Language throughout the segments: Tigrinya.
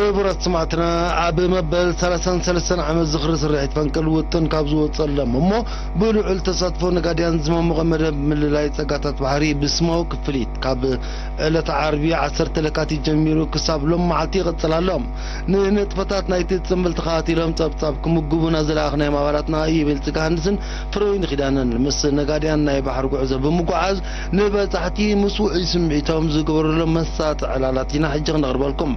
ክቡራት ሰማዕትና፣ ኣብ መበል ሰላሳን ሰለስተን ዓመት ዝኽሪ ስርሒት ፈንቅል ውጥን ካብ ዝወጸሎም እሞ ብልዑል ተሳትፎ ነጋድያን ዝመሞቐ መደብ ምልላይ ጸጋታት ባሕሪ ብስማዊ ክፍሊት ካብ ዕለተ ዓርቢ ዓሰርተ ለካቲት ጀሚሩ ክሳብ ሎም መዓልቲ ይቕጽል ኣሎ። ንንጥፈታት ናይቲ ጽምብል ተኸታቲሎም ጸብጻብ ክምግቡና ዝለኣኽናዮም ኣባላትና ኢዮቤል ጽገሃንስን ፍረወይኒ ኪዳነን ምስ ነጋድያን ናይ ባሕሪ ጉዕዞ ብምጉዓዝ ንበጻሕቲ ምስ ውዑይ ስምዒቶም ዝገበሩሎም መሳጢ ዕላላት ኢና ሕጂ ክነቕርበልኩም።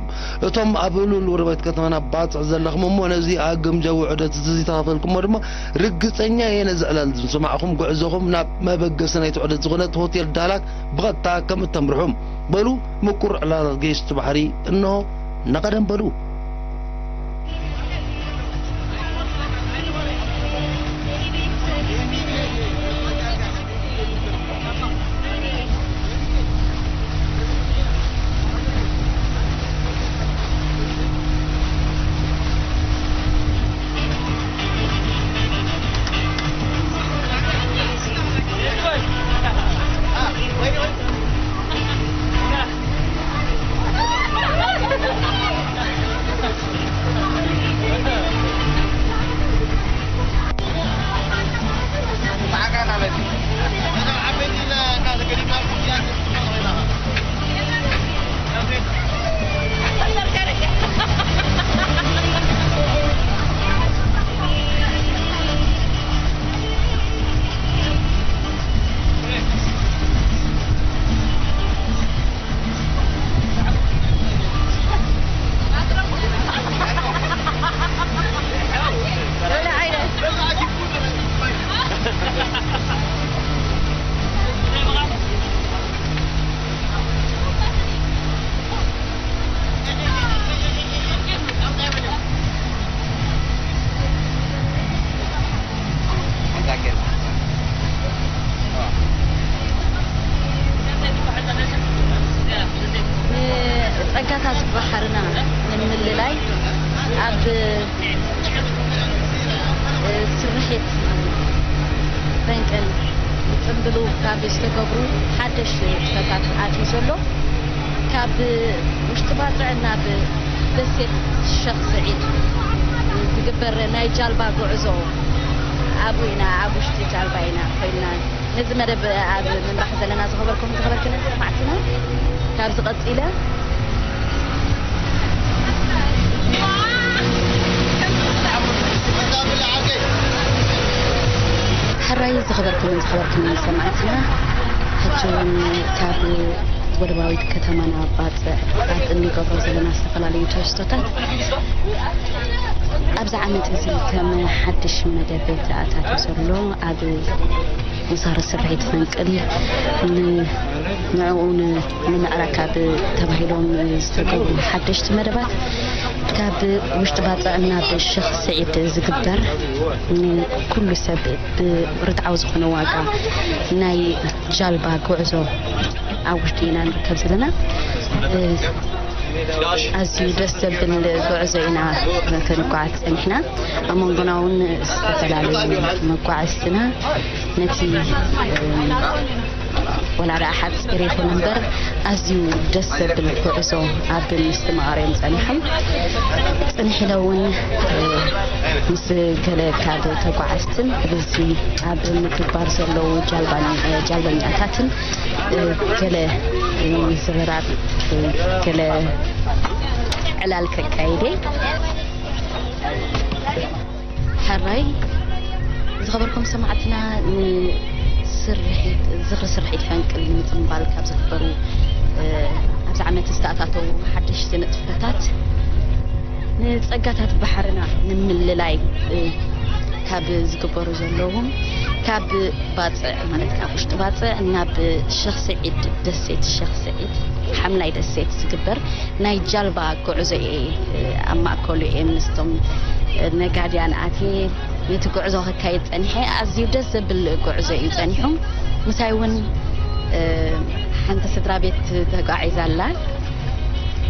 እቶም ኣብ ልኡል ጎረቤት ከተማና ባጽዕ ዘለኹም እሞ ነዚ ኣብ ግምጃ ውዕደት እዚ ዝተኻፈልኩሞ ድማ ርግጸኛ እየ ነዚ ዕላል ዝሰማዕኹም ጉዕዞኹም ናብ መበገሲ ናይቲ ዑደት ዝኾነት ሆቴል ዳላክ ብቐጥታ ከም እተምርሑም። በሉ ምቁር ዕላላት ገይሽቲ ባሕሪ እንሆ፣ እናቐደም በሉ። ንጸጋታት ባሕርና ንምልላይ ኣብ ስርሒት ፈንቅል ጽምብሉ ካብ ዝተገብሩ ሓደሽ ንጥፈታት ኣትዩ ዘሎ፣ ካብ ውሽጢ ባጽዕ ናብ ደሴት ሸኽ ስዒድ ዝግበር ናይ ጃልባ ጉዕዞ ኣብኡ ኢና፣ ኣብ ውሽጢ ጃልባ ኢና ኮይንና ነዚ መደብ ኣብ ምምራሕ ዘለና ዝኸበርኩም ዝኸበርክን ሰማዕትና። ካብዚ ቀጺለ ሕራይ ዝኸበርኩምን ዝኸበርክንን ሰማዕትና፣ ሕጂ እውን ካብ ወደባዊት ከተማና ባጽዕ ኣብ እንገብሮ ዘለና ዝተፈላለዩ ትሕዝቶታት ኣብዚ ዓመት እዚ ከም ሓድሽ መደብ ተኣታትዩ ዘሎ ኣብ ዝኽሪ ስርሒት ፈንቅል ን-፣ ንዕኡ ን-፣ ንምዕራይ ካብ ተባሂሎም ዝተገብሩ ሓደሽቲ መደባት ካብ ውሽጢ ባጽዕ ናብ ሸኽ ስዒድ ዝግበር ንኩሉ ሰብ ብርትዓዊ ዝኾነ ዋጋ ናይ ጃልባ ጉዕዞ ኣብ ውሽጢ ኢና ንርከብ ዘለና። ኣዝዩ ደስ ዘብል ጉዕዞ ኢና ክንጓዓዝ ጸኒሕና። ኣብ መንጎና እውን ዝተፈላለዩ መጓዓዝትና ነቲ፣ ወላ ደኣ ሓጺር ይኹን እምበር፣ ኣዝዩ ደስ ዘብል ጉዕዞ ኣብ ምስትምቓር እዮም ጸኒሖም። ጽንሕ ኢለ እውን ምስ ገለ ካብ ተጓዓዝትን ኣብዚ ኣብ ምግባር ዘለዉ ጃልባን-፣ ጃልበኛታትን ገለ ምዝርራብ፣ ገለ ዕላል ከካይድ እየ። ሕራይ ዝኸበርኩም ሰማዕትና፣ ንስርሒት፣ ዝኽሪ ስርሒት ፈንቅል ንምጽንባል ካብ ዝግበሩ፣ እ፣ ኣብዚ ዓመት ዝተኣታተዉ ሓደሽቲ ንጥፈታት፣ ንጸጋታት ባሕርና ንምልላይ፣ እ፣ ካብ ዝግበሩ ዘለዉ፣ ካብ ባጽዕ፣ ማለት ካብ ውሽጢ ባጽዕ ናብ ሸኽ ስዒድ፣ ደሴት ሸኽ ስዒድ፣ ሓምላይ ደሴት ዝግበር ናይ ጃልባ ጉዕዞ እየ፣ እ፣ ኣብ ማእከሉ እየ ምስቶም፣ እ፣ ነጋድያን ኣትየ ነቲ ጉዕዞ ከካይድ ጸኒሐ። ኣዝዩ ደስ ዘብል ጉዕዞ እዩ ጸኒሑ። ምሳይ እውን፣ እ፣ ሓንቲ ስድራ ቤት ተጓዒዛ ኣላ።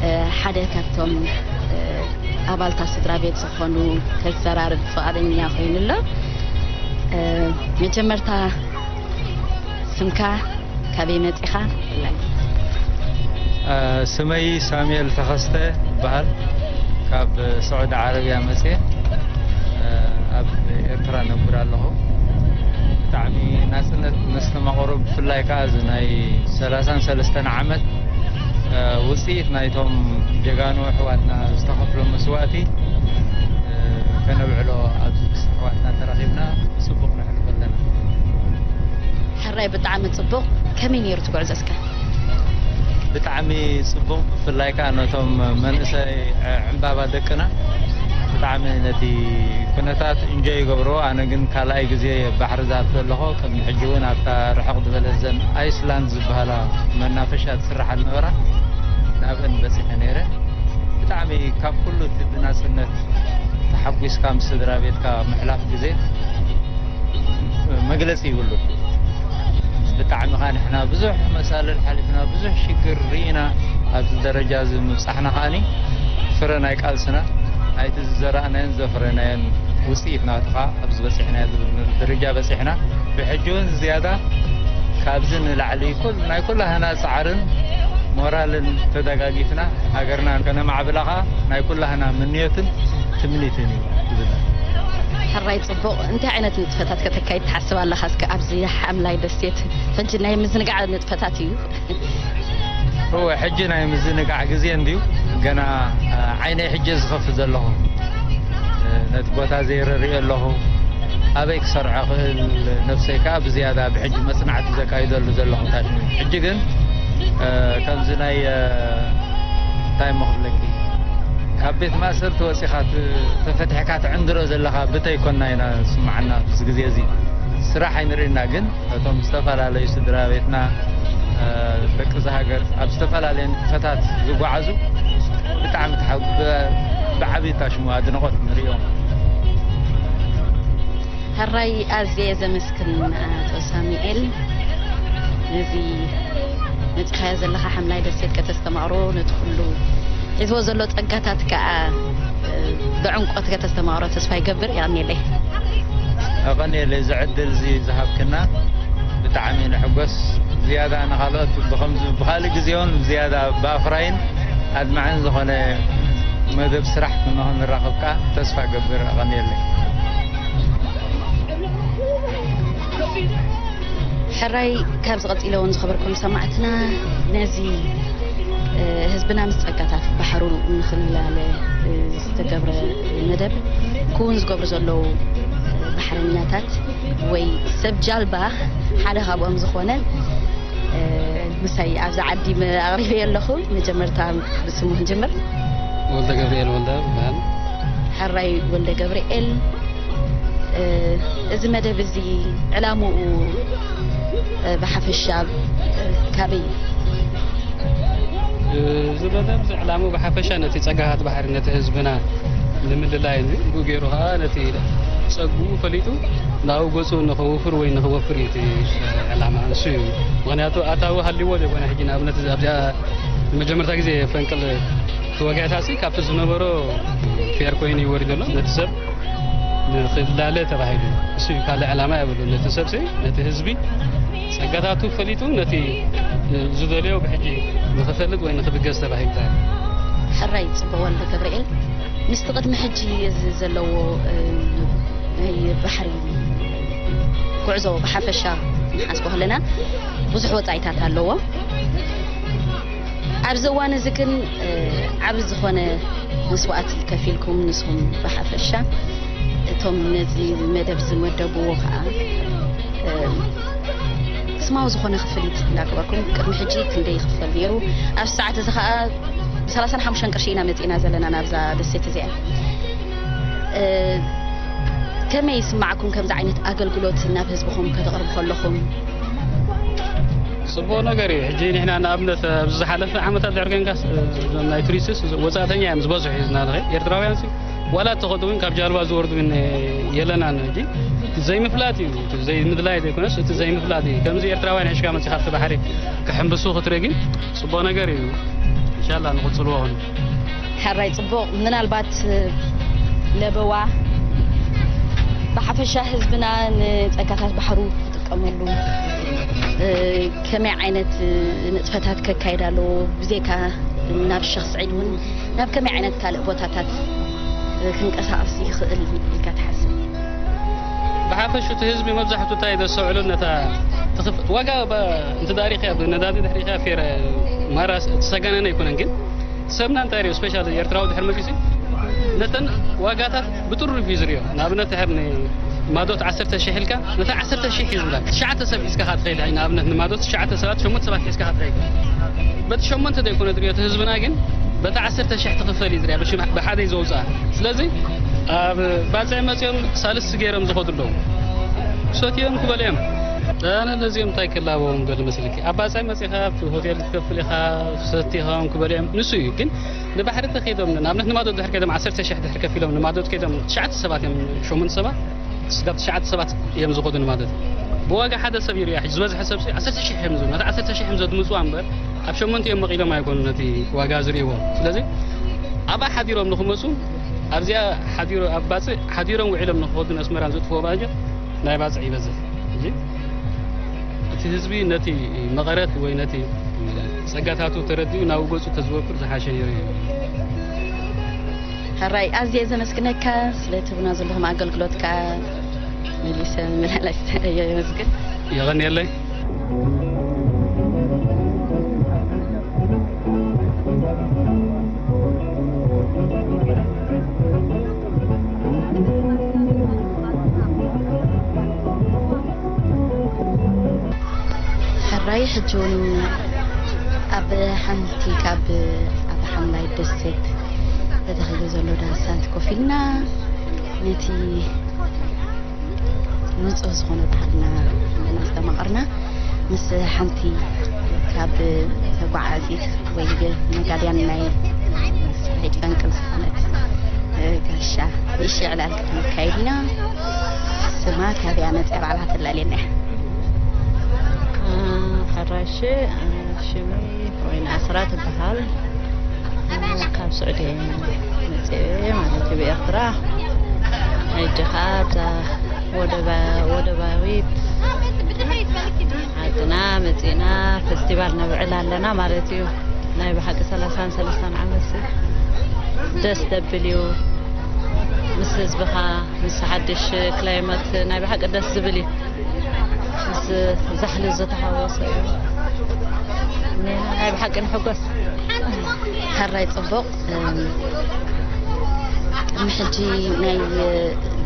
እ፣ ሓደ ካብቶም፣ እ፣ ኣባልታ ስድራ ቤት ዝኾኑ ከዘራርብ ፍቓደኛ ኮይኑ ኣሎ። እ፣ መጀመርታ ስምካ፣ ካበይ መጺኻ? እ፣ ስመይ ሳሙኤል ተኸስተ ይበሃል። ካብ ስዑዲ ዓረብያ መፅየ ኣብ ኤርትራ ነብር ኣለኹ። ብጣዕሚ ናፅነት መስተማቕሮ፣ ብፍላይ ከዓ እዚ ናይ ሰላሳን ሰለስተን ዓመት ውፅኢት ናይቶም ጀጋኑ ኣሕዋትና ዝተኸፍሎ መስዋእቲ ከነብዕሎ ኣብዚ ምስ ኣሕዋትና ተራኺብና ብፅቡቕ ነሕልፎ ኣለና። ሕራይ ብጣዕሚ ጽቡቕ። ከመይ ነይሩ እቲ ጉዕዞ እስከ? ብጣዕሚ ጽቡቕ፣ ብፍላይ ከዓ ነቶም መንእሰይ ዕምባባ ደቅና ብጣዕሚ ነቲ ኩነታት ኢንጆይ ይገብርዎ። ኣነ ግን ካልኣይ ግዜ ባሕሪ ዝኣቱ ኣለኹ። ቅድሚ ሕጂ እውን ኣብታ ርሕቕ ዝበለት ዘን ኣይስላንድ ዝበሃላ መናፈሻ ትስርሓ ዝነበራ ናብአን በጺሐ ነይረ። ብጣዕሚ ካብ ኩሉ እቲ ብናጽነት ተሓጒስካ ምስ ስድራ ቤትካ ምሕላፍ ግዜ መግለጺ ይብሉ። ብጣዕሚ ኻ ንሕና ብዙሕ መሳልል ሓሊፍና፣ ብዙሕ ሽግር ርኢና ኣብዚ ደረጃ እዚ ምብጻሕና ከኣኒ ፍረ ናይ ቃልስና፣ ናይቲ ዝዘራእናዮን ዘፍረናዮን ውጽኢት ናቱ ኸኣ ኣብዚ በጺሕና፣ ደረጃ በጺሕና። ብሕጂ እውን ዝያዳ ካብዚ ንላዕሊ ኩል-፣ ናይ ኩላህና ጻዕርን ሞራልን ተደጋጊፍና ሃገርና ከነማዕብላ ኸኣ ናይ ኩላህና ምንዮትን ትምኒትን እዩ ዝብል። ሕራይ ጽቡቕ። እንታይ ዓይነት ንጥፈታት ከተካይድ ትሓስብ ኣለኻ? እስከ ኣብዚ ሓምላይ ደሴት ሕጂ ናይ ምዝንጋዕ ንጥፈታት እዩ። እወ፣ ሕጂ ናይ ምዝንጋዕ ግዜ እንድዩ። ገና፣ አ፣ ዓይነይ ሕጂ ዝኸፍት ዘለኹ። እ፣ ነቲ ቦታ ዘይረርእዮ ኣለኹ። ኣበይ ክሰርዖ ክእል ነፍሰይ ከኣ ብዝያዳ ብሕጂ መጽናዕቲ ዘካይደሉ ዘለኹ ታሽሙ። ሕጂ ግን፣ እ፣ ከምዚ ናይ፣ እ፣ እንታይ እሞ ክብለኪ፣ ካብ ቤት ማእሰርቲ ወጺኻ ት-፣ ተፈቲሕካ ትዕንድሮ ዘለኻ ብተይ ኮና ኢና ዝስምዓና ኣብዚ ግዜ እዚ። ስራሕ ኣይንርእና፣ ግን ነቶም ዝተፈላለዩ ስድራ ቤትና፣ እ፣ ደቂ እዚ ሃገር ኣብ ዝተፈላለየ ንጥፈታት ዝጓዓዙ ብጣዕሚ ተሓ-፣ ብ-፣ ብዓብዪ ታሽሙ ኣድንቖት ንርእዮም። ሕራይ ኣዝየ ዘመስግን ኣቶ ሳሙኤል፣ ነዚ መጺኻዮ ዘለኻ ሓምላይ ደሴት ከተስተማቕሮ፣ ነቲ ኩሉ ሒዝዎ ዘሎ ጸጋታት ከኣ፣ እ፣ ብዕምቆት ከተስተማቕሮ ተስፋ ይገብር። የቐንየለይ። የቐንየለይ፣ እዚ ዕድል እዚ ዝሃብክና ብጣዕሚ ንሕጎስ። ዝያዳ ንኻልኦት ብኸምዚ፣ ብኻልእ ግዜ እውን ዝያዳ ብኣፍራይን ኣድማዕን ዝኾነ መደብ ስራሕ ክንራኸብ ከኣ ተስፋ እገብር። የቐንየለይ። ሕራይ፣ ካብዚ ቀጺለ እውን ዝኸበርኩም ሰማዕትና፣ ነዚ፣ እ፣ ህዝብና ምስ ጸጋታት ባሕሩ ንኽላለ፣ እ፣ ዝተገብረ መደብ ክውን ዝገብሩ ዘለዉ፣ እ፣ ባሕረኛታት ወይ ሰብ ጃልባ ሓደ ካብኦም ዝኾነ፣ እ፣ ምሳይ ኣብዚ ዓዲ መ-፣ ኣቕሪበዮ ኣለኹ። መጀመርታ ብስሙ ክንጅምር። ወልደ ገብርኤል ወልደ ይበሃል። ሕራይ ወልደ ገብርኤል፣ እ፣ እዚ መደብ እዚ ዕላምኡ፣ እ፣ ብሓፈሻ፣ እ፣ ካበይ እዩ? እዚ መደብ እዚ ዕላምኡ ብሓፈሻ ነቲ ጸጋታት ባሕሪ ነቲ ህዝብና ንምልላይ እዩ። ብኡ ገይሩ ኸኣ ነቲ ጸግኡ ፈሊጡ ናብኡ ገጹ ንኸውፍር ወይ ንኸወፍር እዩ እቲ ዕላማ፣ እሱ እዩ። ምኽንያቱ ኣታዊ ሃልይዎ ዘይኮነ፣ ሕጂ ንኣብነት እዚ ኣብዚኣ ንመጀመርታ ግዜ ፈንቅል እቲ ወግዕታሲ ካብቲ ዝነበሮ ፌር ኮይኑ እዩ ወሪዱ ኣሎ። ነቲ ሰብ ንኽላለ ተባሂሉ፣ እሱ እዩ፣ ካልእ ዕላማ የብሉን። ነቲ ሰብሲ፣ ነቲ ህዝቢ ጸጋታቱ ፈሊጡ ነቲ ዝደልዮ ብሕጂ ንኽፈልጥ ወይ ንኽብገስ ተባሂሉ ጥራይ። ሕራይ ጽቡቕ ወልደ ገብርኤል፣ ምስቲ ቅድሚ ሕጂ እዚ ዘለዎ፣ እ፣ ናይ ባሕሪ ጉዕዞ ብሓፈሻ ንሓስቦ ከለና ብዙሕ ወጻኢታት ኣለዎ። ኣብዚ እዋን እዚ ግን፣ እ፣ ዓቢ ዝኾነ መስዋእቲ ከፊልኩም፣ ንስኹም ብሓፈሻ፣ እቶም ነዚ መደብ ዝመደብዎ ከኣ፣ እ፣ ስማዊ ዝኾነ ክፍሊት እንዳገበርኩም፣ ቅድሚ ሕጂ ክንደይ ይኽፈል ነይሩ? ኣብዚ ሰዓት እዚ ከኣ ብሰላሳን ሓሙሽተን ቅርሺ ኢና መጺእና ዘለና ናብዛ ደሴት እዚኣ። እ፣ ከመይ ይስማዓኩም ከምዚ ዓይነት ኣገልግሎት ናብ ህዝብኹም ከተቕርቡ ከለኹም? ጽቡቕ ነገር እዩ። ሕጂ ንሕና ንኣብነት ኣብዚ ዝሓለፈ ዓመታት ድሕሪ ኮንካስ፣ እዞም ናይ ቱሪስትስ ወጻእተኛ እዮም ዝበዝሑ እዩ ዝናለኸ። ኤርትራውያን ሲ ዋላ እተኸዱ እውን ካብ ጃልባ ዝወርዱ እውን የለናን። ሕጂ እቲ ዘይምፍላጥ እዩ፣ እቲ ዘይምድላይ ዘይኮነስ እቲ ዘይምፍላጥ እዩ። ከምዚ ኤርትራውያን ሒዝካ መጺኻ ኣብቲ ባሕሪ ክሕምብሱ ክትርኢ ግን ጽቡቕ ነገር እዩ። ኢንሻላህ ንቕጽልዎ ኹን። ሕራይ ጽቡቕ። ምናልባት ለበዋ ብሓፈሻ ህዝብና ንጸጋታት ባሕሩ ክጥቀመሉ፣ እ፣ ከመይ ዓይነት፣ እ፣ ንጥፈታት ከካይድ ኣለዎ? ብዘይካ ናብ ሸኽ ስዒድ እውን ናብ ከመይ ዓይነት ካልእ ቦታታት ክንቀሳቐስ ይኽእል ኢልካ ትሓስብ? ብሓፈሹ እቲ ህዝቢ መብዛሕቱ እንታይ ዘስተውዕሉ ነታ ትኽፍ ዋጋ ባ- እንተ ዳሪኽያ ብነዳዲ ድሕሪኻ ፌረ ማራ ዝተሰጋነነ ኣይኮነን ግን ሰብና እንታይ ሪኦ ስፔሻል ኤርትራዊ ድሕር መጊሲ ነተን ዋጋታት ብጥሩፍ እዩ ዝሪኦ። ንኣብነት ድሕር ማዶት ዓሰርተ ሽሕ ኢልካ ነታ ዓሰርተ ሽሕ እዩ ዝብላ ትሽዓተ ሰብ ሒዝካ ካ ትኸይድ ንኣብነት ንማዶት ትሽዓተ ሰባት ሸሞንተ ሰባት ሒዝካ ካ ትኸይድ በቲ ሸሞንተ ዘይኮነ ዝሪኦ እቲ ህዝብና ግን በታ ዓሰርተ ሽሕ ትኽፈል እዩ ዝሪያ ብሓደ እዩ ዘውፅኣ ስለዚ ኣብ ባፅዕ መፅኦም ሳልስቲ ገይሮም ዝኸዱ ኣለዉ ክሰትዮም ክበልኦም ኣነ ነዚኦም እንታይ ክላበዎም ገሉ መስልኪ ኣብ ባፅዕ መፂኻ ኣብቲ ሆቴል ክትከፍል ኢኻ ክሰትዮም ክበልኦም ንሱ እዩ ግን ንባሕሪ ተኸይዶም ንኣብነት ንማዶት ድሕር ከይዶም ዓሰርተ ሽሕ ድሕር ከፊሎም ንማዶት ከይዶም ትሽዓተ ሰባት እዮም ሸሞንተ ሰባት ስጋብ ትሽዓተ ሰባት እዮም ዝኸዱ ንማዶት ብዋጋ ሓደ ሰብ ይርያ ዝበዝሐ ሰብ ዓሰርተ ሽሕ እዮም ዝብሉ ነቲ ዓሰርተ ሽሕ እዮም ዘድምፅዋ እምበር ኣብ ሸሞንተ እዮም መቒሎም ኣይኮኑ ነቲ ዋጋ ዝርእይዎ ስለዚ ኣብኣ ሓዲሮም ንክመፁ ኣብዚኣ ሓዲሮ ኣብ ባፅዕ ሓዲሮም ውዒሎም ንክኸዱ ነስመራን ዘጥፍዎ ባጀት ናይ ባፅዕ ይበዝሕ እንጂ እቲ ህዝቢ ነቲ መቐረት ወይ ነቲ ፀጋታቱ ተረዲኡ ናብ ገፁ ተዝወፍር ዝሓሸ ነይሩ እዩ። ሕራይ ኣዝየ ዘመስግነካ ስለ ትህቡና ዘለኹም ኣገልግሎት ከዓ መሊሰ መመላለስ የመስግን። የቐንየለይ። ሕራይ ሕጂ እውን ኣብ ሓንቲ ካብ ኣብ ሓምላይ ደሴት ተተኺሉ ዘሎ ዳሳት ኮፍ ኢልና ነቲ ንጹህ ዝኾነ ባህልና እናስተማቐርና ምስ ሓንቲ ካብ ተጓዓዚት ወይ ነጋድያን ናይ ስርሒት ፈንቅል ዝኾነት ጋሻ ንእሽተይ ዕላል ክንካይድ ኢና። ስማ ካበይ መፂኣ ባዕላ ተላልየና እያ። ሕራሽ ሽመይ ወይኒ ኣስራት እበሃል። ካብ ስዑዲ መፅአ ማለት እዩ ብኤርትራ ሕጂ ከዓ ኣብዛ ወደባዊት ዓድና መፂእና ፌስቲቫል ነብዕል ኣለና ማለት እዩ ናይ ብሓቂ ሰላሳን ሰለስታን ዓመት ደስ ደብል እዩ ምስ ህዝብኻ ምስ ሓድሽ ክላይመት ናይ ብሓቂ ደስ ዝብል እዩ ምስ ዛሕሊ ዝተሃወሰ እዩ ናይ ብሓቂ ንሕጎስ ሕራይ ፅቡቕ ቅድሚ ሕጂ ናይ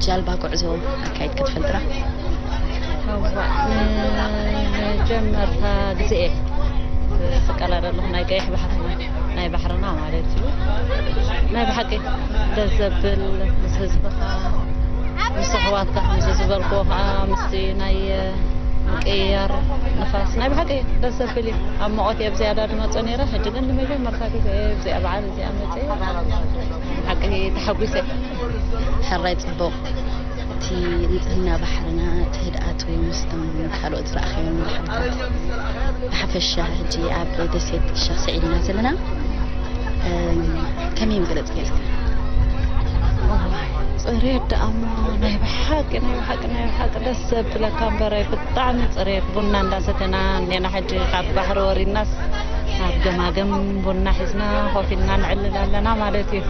ጃልባ ጉዕዞ ኣካይድ ክትፈልጥራ መጀመርታ ግዜ እየ ዝቀላደ ኣለኹ ናይ ቀይሕ ባሕርና ናይ ባሕርና ማለት እዩ ናይ ብሓቂ ደስ ዘብል ምስ ህዝብኻ ምስ ኣሕዋትካ ከምዚ ዝበልክዎ ከዓ ምስቲ ናይ ምቅይያር ንፋስ ናይ ብሓቂ ደስ ዘብል እዩ ኣብ መቆት እየ ብዝያዳ ዝመፁ ነይረ ሕጂ ግን ንመጀመርታ ግዜ እየ ብዚኣ በዓል እዚኣ መፅየ ሓቂ ተሓጒሰ ሕራይ ፅቡቕ እቲ ንፅህና ባሕርና እቲ ህድኣት ወይ ምስቶም ካልኦት ዝረኣኸዮም መድሓኒታት ብሓፈሻ ሕጂ ኣብ ደሴት ሸኽ ስዒድ ኢና ዘለና ከመይ መግለፂ ጌርካ ፅሬት ደኣሞ ናይ ብሓቂ ናይ ብሓቂ ናይ ብሓቂ ደስ ዘብለካ እምበረ ብጣዕሚ ፅሬት ቡና እንዳሰተና እኔና ሕጂ ካብ ባሕሪ ወሪድናስ ኣብ ገማገም ቡና ሒዝና ኮፍ ኢልና ንዕልል ኣለና ማለት እዩ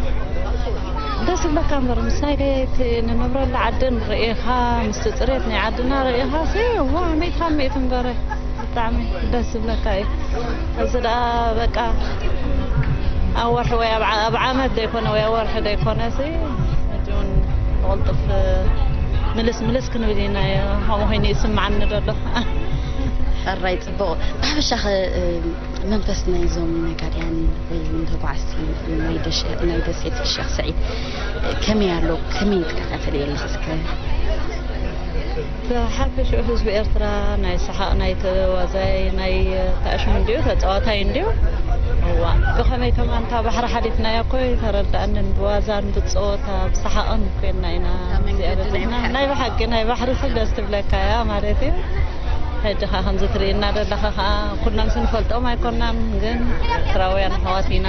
ደስ ዝብለካ እምበር ምስ ናይ ንነብረሉ ዓድን ርኢኻ ምስቲ ፅሬት ናይ ዓድና ርኢኻ ሲ ዋ ሚእቲ ካብ ሚእቲ እምበረ ብጣዕሚ ደስ ዝብለካ እዩ እዚ ደኣ በቃ ኣብ ወርሒ ወይ ኣብ ዓመት ዘይኮነ ወይ ኣብ ወርሒ ዘይኮነ ሲ ሕጂ እውን ብቕልጡፍ ምልስ ምልስ ክንብል ኢና ከምኡ ኮይኑ ይስምዓኒ ዘሎ ሕራይ ፅቡቕ ብሓፈሻኸ መንፈስ ናይዞም ነጋድያን ወይ እውን ተጓዓዝቲ ናይ ደሴት ሸክ ስዒድ ከመይ ኣሎ ከመይ ትከታተልዮ ኣለኺ እስከ ብሓፈሽኡ ህዝቢ ኤርትራ ናይ ሰሓቕ ናይ ተዋዛይ ናይ ተኣሽሙ እንድዩ ተፃዋታይ እንድዩ እዋ ብኸመይ ከማን ካብ ባሕሪ ሓሊፍናዮ እኮ ተረዳእንን ብዋዛን ብፀወታ ብሰሓቕን ኮይና ኢና እዚኣ በፂሕና ናይ ብሓቂ ናይ ባሕሪ ሰብ ደስ ትብለካ እያ ማለት እዩ ሕጂ ኸ ከምዚ ትርእና ዘለኻ ኸዓ ኩሎም ስንፈልጦም ኣይኮናን ግን ኤርትራውያን ኣሕዋት ኢና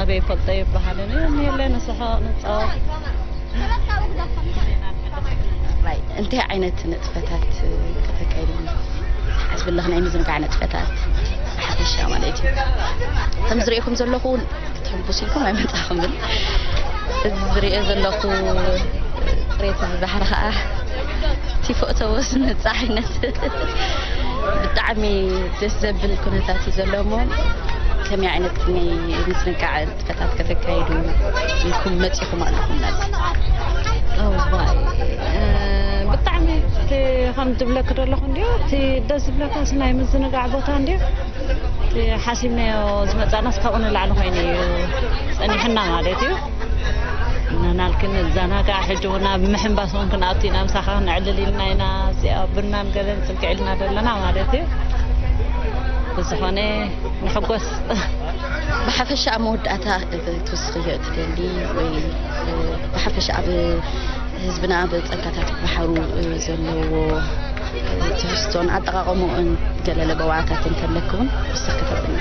ኣበይ ይፈልጦ ይበሃልን እዩ እኒሀለ ንስሕቕ ንፃወት እንታይ ዓይነት ንጥፈታት ከተካይዱ ትሓስቢ ኣለኺ ናይ ምዝንጋዕ ንጥፈታት ብሓፈሻ ማለት እዩ ከም ዝርእየኩም ዘለኹ ሕንቡስ ኢልኩም ኣይመጻኹምን። እዚ ዝሪኦ ዘለኹ ጽሬት እዚ ባሕሪ ኸኣ ቲፎእተዎ ዝመጽእ ዓይነት ብጣዕሚ ደስ ዘብል ኩነታት እዩ ዘሎ እሞ፣ ከመይ ዓይነት ናይ ምዝንጋዕ ንጥፈታት ከተካይዱ ኢልኩም መጺኹም ኣለኹም ናብዚ? እዋይ፣ እ፣ ብጣዕሚ እቲ ከም ዝብለኪ ዘለኹ እንድዩ፣ እቲ ደስ ዝብለካስ ናይ ምዝንጋዕ ቦታ እንድዩ። እቲ ሓሲብናዮ ዝመጻእናስ ካብኡ ንላዕሊ ኮይኑ እዩ ጸኒሕና ማለት እዩ። ንሕና ልክን ንዘናጋዕ፣ ሕጂ እውን ኣብ ምሕንባስ እውን ክንኣቱ ኢና፣ ምሳኻ ክነዕልል ኢልና ኢና። እዚኣ ቡናን ገለን ጽግዕ ኢልና ዘለና ማለት እዩ። ብዝኾነ ንሕጎስ። ብሓፈሻ ኣብ መወዳእታ ክትውስኽዮ እትደሊ ወይ፣ እ፣ ብሓፈሻ ኣብ ህዝብና ኣብ ጸጋታት ባሕሩ፣ እ፣ ዘለዎ፣ እ፣ ትሕዝቶን ኣጠቓቕምኡን ገለ ለበዋታት እንተለኪ እውን ውስኽ ከተብልና።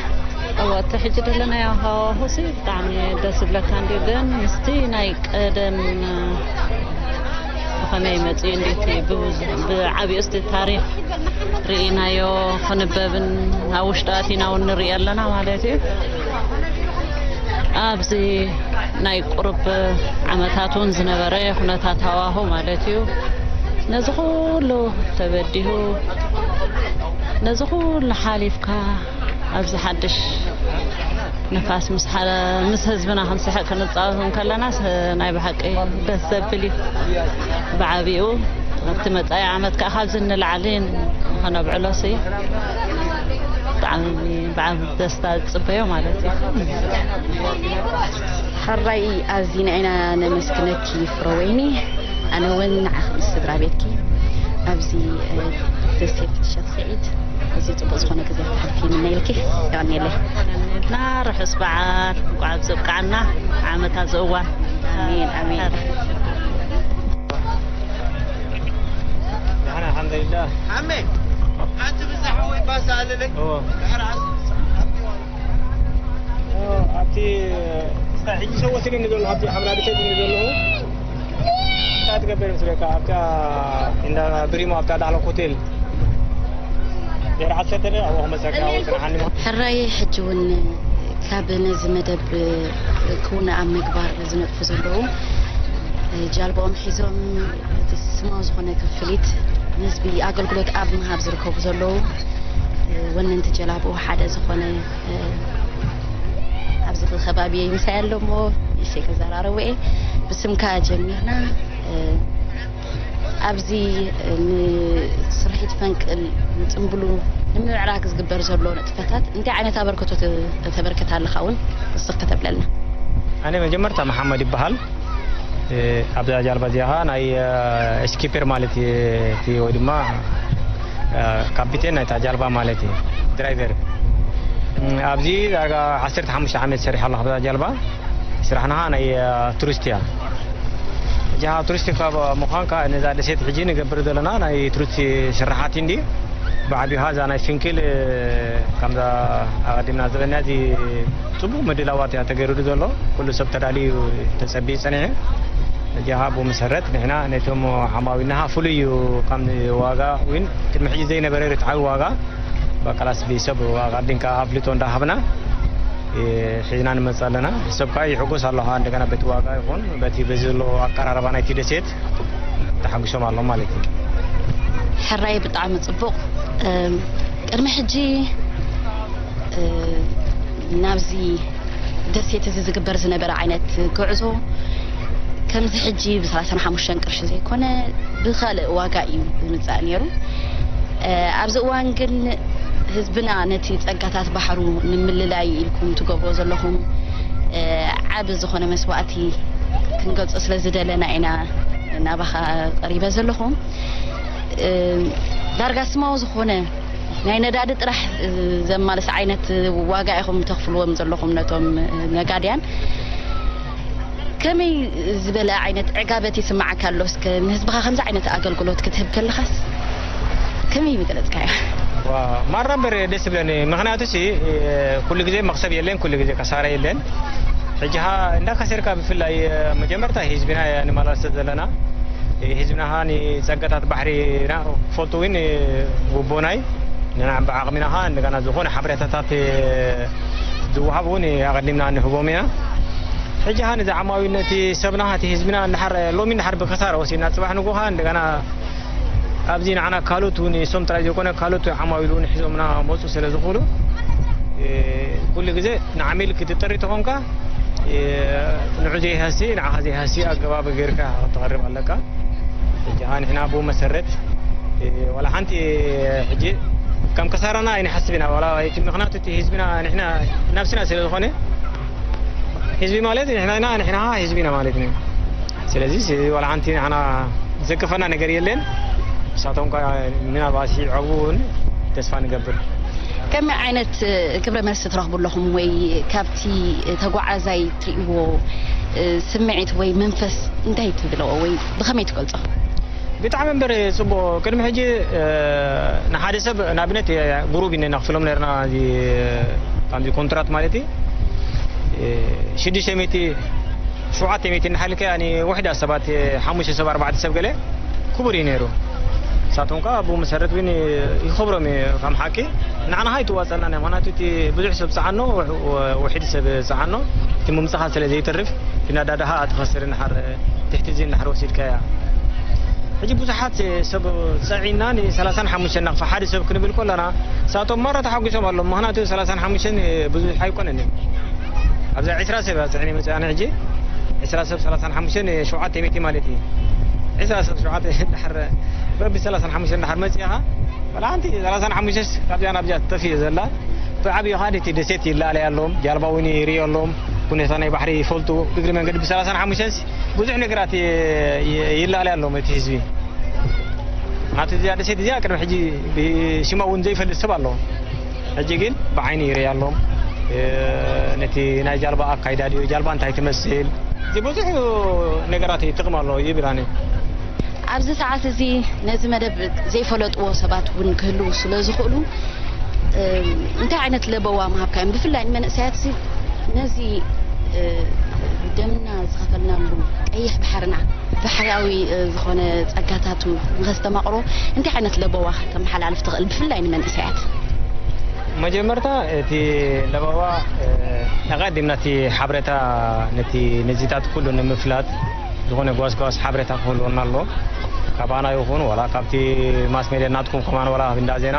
እወ፣ እቲ ሕጂ ዘለናዮ ሃዋሁሲ ብጣዕሚ ደስ ዝብለካ እንድዩ፣ ግን ምስቲ ናይ ቀደም ብኸመይ መጺኡ እንዴት ብብዙ-፣ ብዓቢኡ እስቲ ታሪኽ ርኢናዮ ክንበብን ኣብ ውሽጢ ኣቲና እውን ንርኢ ኣለና ማለት እዩ። ኣብዚ ናይ ቁሩብ ዓመታት እውን ዝነበረ ኩነታት ሃዋሁ ማለት እዩ። ነዚ ኩሉ ተበዲሁ፣ ነዚ ኩሉ ሓሊፍካ ኣብዚ ሓድሽ ንፋስ ምስ ሓ-፣ ምስ ህዝብና ክንስሕቕ ክንጻወት እንከለናስ ናይ ብሓቂ ደስ ዘብል እዩ። ብዓቢኡ ኣብቲ መጻኢ ዓመት ከኣ ካብዚ ንላዕሊ ንኸነብዕሎሲ ብጣዕሚ ብዓቢ ደስታ ዝጽበዮ ማለት እዩ። ሕራይ ኣዚና ኢና ነመስግነኪ ፍረወይኒ። ኣነ እውን ንዓኺ ምስ ስድራ ቤትኪ ኣብዚ፣ እ፣ ደሴት ሸኽ ስዒድ ኣዝዩ ጽቡቕ ዝኾነ ግዜ ክተሕልፊ ይምነየልኪ። የቐንየለይ። ና ርሑስ በዓል፣ እንቋዕ ኣብዚ ኣብቅዓና። ዓመት ኣብዚ እዋን። ኣሜን፣ ኣሜን። ደሓን፣ ኣልሓምዱሊላህ። ሓመይ፣ ሓንቲ ብዛሕ ወይ ባሳ ኣለለይ። እዎ። ድሕሪ ዓስ-፣ ኣብቲ ዋና። እዎ፣ ኣብቲ እስካብ ሕጂ ሰብ ወሲዱኒ ዘሎ፣ ኣብቲ ሓምላ ደሴት ዘለኹ። እንታይ ትገብር ምስለካ? ኣብታ እንዳ ብሪሞ፣ ኣብታ ዳዕሎ ሆቴል። ድሕሪ ዓሰርተ ደቂቕ ኣብኡ ክመጸካ፣ ኣብኡ ጽንሓኒ። ሕራይ፣ ሕጂ እውን ካብ ነዚ መደብ ክውነ ኣብ ምግባር ዝነጥፉ ዘለዉ፣ ጃልባኦም ሒዞም እቲ ስማዊ ዝኾነ ክፍሊት ንህዝቢ ኣገልግሎት ኣብ ምሃብ ዝርከቡ ዘለዉ፣ ወነንቲ ጀላቡ ሓደ ዝኾነ፣ ኣብዚ ከባቢ ምሳይ ኣሎ እሞ ንእሽተይ ከዘራርቦ እየ። ብስምካ ጀሚርና፣ ኣብዚ ንስርሒት ፈንቅል ንጽምብሉ ንምምዕራግ ዝግበር ዘሎ ንጥፈታት እንታይ ዓይነት ኣበርክቶ ተ-፣ ተበርክት ኣለኻ እውን ውስኽ ከተብለልና? ኣነ መጀመርታ መሓመድ ይበሃል። እ፣ ኣብዛ ጃልባ እዚኣ ኸዓ ናይ፣ እ፣ ስኪፐር ማለት እዩ፣ እቲ ወይ ድማ፣ እ፣ ካፒቴን ናይታ ጃልባ ማለት እዩ፣ ድራይቨር። እም፣ ኣብዚ ዳርጋ ዓሰርተ ሓሙሽተ ዓመት ሰሪሐ ኣለኹ ኣብዛ ጃልባ። ስራሕና ኸዓ ናይ፣ እ፣ ቱሪስት እያ። ሕጂ ኸዓ ቱሪስት ካብ ምዃንካ ነዛ ደሴት ሕጂ ንገብር ዘለና ናይ ቱሪስት ስራሓት እንዲ ብዓቢኻ እዛ ናይ ፍንቅል፣ እ፣ ከምዛ ኣቐዲምና ዝበልና እዚ ጽቡቕ ምድላዋት እያ ተገይሩሉ ዘሎ። ኩሉ ሰብ ተዳልዩ ተጸቢዩ ጸኒሑ። ሕጂ ኸዓ ብኡ መሰረት ንሕና ነቶም ዓማዊልና ኸዓ ፍሉይ እዩ። ከም ዋጋ እውን ቅድሚ ሕጂ ዘይነበረ ርትዓዊ ዋጋ ባቃላስ ብሰብ ኣቐዲምካ ኣፍልጦ እንዳሃብና፣ እ፣ ሒዝና ንመጽእ ኣለና። ሰብ ከኣ ይሕጎስ ኣሎ ኸዓ እንደገና በቲ ዋጋ ይኹን በቲ በዚ ዘሎ ኣቀራርባ ናይቲ ደሴት ተሓጒሶም ኣለዉ ማለት እዩ። ሕራይ ብጣዕሚ ጽቡቕ። እም፣ ቅድሚ ሕጂ፣ እ፣ ናብዚ ደሴት እዚ ዝግበር ዝነበረ ዓይነት ጉዕዞ ከምዚ ሕጂ ብ ሰላሳን ሓሙሽተን ቅርሺ ዘይኮነ ብኻልእ ዋጋ እዩ ዝምጻእ ነይሩ። እ፣ ኣብዚ እዋን ግን ህዝብና ነቲ ጸጋታት ባሕሩ ንምልላይ ኢልኩም ትገብሮ ዘለኹም፣ እ፣ ዓቢ ዝኾነ መስዋእቲ ክንገልጾ ስለ ዝደለና ኢና ናባኻ ቀሪበ ዘለኹ። እ፣ ዳርጋ ስማዊ ዝኾነ ናይ ነዳዲ ጥራሕ፣ እ፣ ዘማልስ ዓይነት ዋጋ ኢኹም ተኽፍልዎም ዘለኹም ነቶም፣ እ፣ ነጋድያን። ከመይ ዝበለ ዓይነት ዕጋበት ይስምዓካ ኣሎ? እስከ ንህዝብኻ ከምዚ ዓይነት ኣገልግሎት ክትህብ ከለኻስ ከመይ ምገለጽካዮ? ዋ፣ ማራ እምበር ደስ ይብለኒ። ምኽንያቱ ሲ፣ እ፣ ኩሉ ግዜ መኽሰብ የለን፣ ኩሉ ግዜ ከሳራ የለን። ሕጂ ኸዓ እንዳከሰርካ ብፍላይ፣ እ፣ መጀመርታ ህዝብና እያ ንመላልሶ ዘለና። እ፣ ህዝብና ኸዓ ንጸጋታት ባሕሪና ክፈልጡ እውን፣ እ፣ ውቦናይ ንና ብዓቕሚና ኸዓ እንደገና ዝኾነ ሓበሬታታት፣ እ፣ ወሃብ እውን ኣቐዲምና ንህቦም ኢና። ሕጂ ኸኣ ነዚ ዓማዊል ነቲ ሰብና፣ እቲ ህዝብና እንድሓር ሎሚ እንድሓር ብከሳራ ወሲድና፣ ጽባሕ ንግሆ ኸኣ እንደገና ኣብዚ ንዓና ካልኦት እውን፣ እሶም ጥራይ ዘይኮነ ካልኦት ዓማዊል እውን ሒዞምና መጹ ስለ ዝኽእሉ፣ እ፣ ኩሉ ግዜ ንዓሚል ክትጠሪ ተኾንካ፣ እ፣ ንዑ ዘይሃሲ፣ ንዓኻ ዘይሃሲ ኣገባብ ጌርካ ክትቐርብ ኣለካ። ሕጂ ኸኣ ንሕና ብኡ መሰረት፣ እ፣ ዋላ ሓንቲ ሕጂ ከም ከሳራና ኣይንሓስብ ኢና። ዋላ እቲ ምኽንያቱ እቲ ህዝብና ንሕና ናብስና ስለ ዝኾነ፣ ህዝቢ ማለት ንሕና ኢና፣ ንሕና ህዝቢ ኢና ማለት እዩ። ስለዚ ዋላ ሓንቲ ንሕና ዘክፈና ነገር የለን። ንሳቶም ከኣ ምናልባት ይዕግቡ እውን ተስፋ ንገብር። ከመይ ዓይነት፣ እ፣ ግብረ መልሲ ትረኽቡ ኣለኹም? ወይ ካብቲ ተጓዓዛይ ትርእይዎ፣ እ፣ ስምዒት ወይ መንፈስ እንታይ ትብልዎ ወይ ብኸመይ ትገልጾ? ብጣዕሚ እምበር ጽቡቕ። ቅድሚ ሕጂ፣ እ፣ ንሓደ ሰብ ንኣብነት፣ እ፣ ጉሩብ ኢና ነኽፍሎም ነርና፣ እዚ፣ ከምዚ ኮንትራት ማለት እዩ። እ፣ ሽዱሽተ ሚእቲ፣ ሸውዓተ ሚእቲ እናሓልከ፣ ያኒ፣ ውሕዳት ሰባት፣ እ፣ ሓሙሽተ ሰብ፣ ኣርባዕተ ሰብ ገለ ክቡር እዩ ነይሩ። ንሳቶም ከኣ ብኡ መሰረት እውን ይኸብሮም እዩ። ከም ሓቂ ንዓና ኣይትዋጸና፣ ምኽንያቱ እቲ ብዙሕ ሰብ ጸዓኖ፣ ውሕ-፣ ውሕድ ሰብ ጸዓኖ፣ እቲ ምምጻኻ ስለ ዘይተርፍ፣ እቲ ነዳዲ ኸኣ ትኸስር እንድሓር ትሕቲ እዚ እንድሕር ወሲድካያ። ሕጂ ብዙሓት ሰብ ጸዒና ን ሰላሳን ሓሙሽተን ናቕፋ ሓደ ሰብ ክንብል ከለና፣ ንሳቶም ማራ ተሓጒሶም ኣለዉ። ምኽንያቱ ሰላሳን ሓሙሽተን ብዙሕ ኣይኮነን እዩ። ኣብዛ ዕስራ ሰብ እያ ጽዒነ መጽኣ። ኣነ ሕጂ ዕስራ ሰብ ሰላሳን ሓሙሽተን ሸውዓተ ሚእቲ ማለት እዩ። ዕስራ ሰብ ሸውዓተ ድሓር በቢ ሰላሳን ሓሙሽተን ድሓር መጺእኻ፣ ዋላ ሓንቲ ሰላሳን ሓሙሽተን ካብዚኣ ናብዚኣ ትጠፍእ እየ ዘላ። ብዓብዩ ኸኣ ነቲ ደሴት ይለኣለያ ኣለዎም። ጃልባ እውን ይርእዩ ኣለዎም። ኩነታ ናይ ባሕሪ ይፈልጡ። እግሪ መንገዲ ብ ሰላሳን ሓሙሽተን ብዙሕ ነገራት ይ-፣ ይ-፣ ይለኣለያ ኣለዎም እቲ ህዝቢ። ናቱ እዚኣ ደሴት እዚኣ ቅድሚ ሕጂ ብሽማ እውን ዘይፈልጥ ሰብ ኣሎ። ሕጂ ግን ብዓይኒ ይርእያ ኣለዎም። እ፣ ነቲ ናይ ጃልባ ኣካይዳ ድዩ፣ ጃልባ እንታይ ትመስል፣ እዚ ብዙሕ ነገራት ጥቕሚ ኣሎ ይብል ኣነ። ኣብዚ ሰዓት እዚ ነዚ መደብ ዘይፈለጥዎ ሰባት እውን ክህልዉ ስለ ዝኽእሉ፣ እ፣ እንታይ ዓይነት ለበዋ ምሃብካዮም? ብፍላይ ንመንእሰያት እዚ ነዚ፣ እ፣ ደምና ዝኸፈልናሉ ቀይሕ ባሕርና፣ ባሕርያዊ፣ እ፣ ዝኾነ ጸጋታቱ ንኸስተማቕሮ እንታይ ዓይነት ለበዋ ከተመሓላልፍ ትኽእል፣ ብፍላይ ንመንእሰያት? መጀመርታ እቲ ለበዋ፣ እ፣ ኣቐዲምና እቲ ሓበሬታ ነቲ ነዚታት ኩሉ ንምፍላጥ ዝኾነ ጓስጓስ ሓበሬታ ክህልወና ኣሎ። ካባና ይኹን ዋላ ካብቲ ማስ ሜድያ ናትኩም ከማን ዋላ እንዳ ዜና።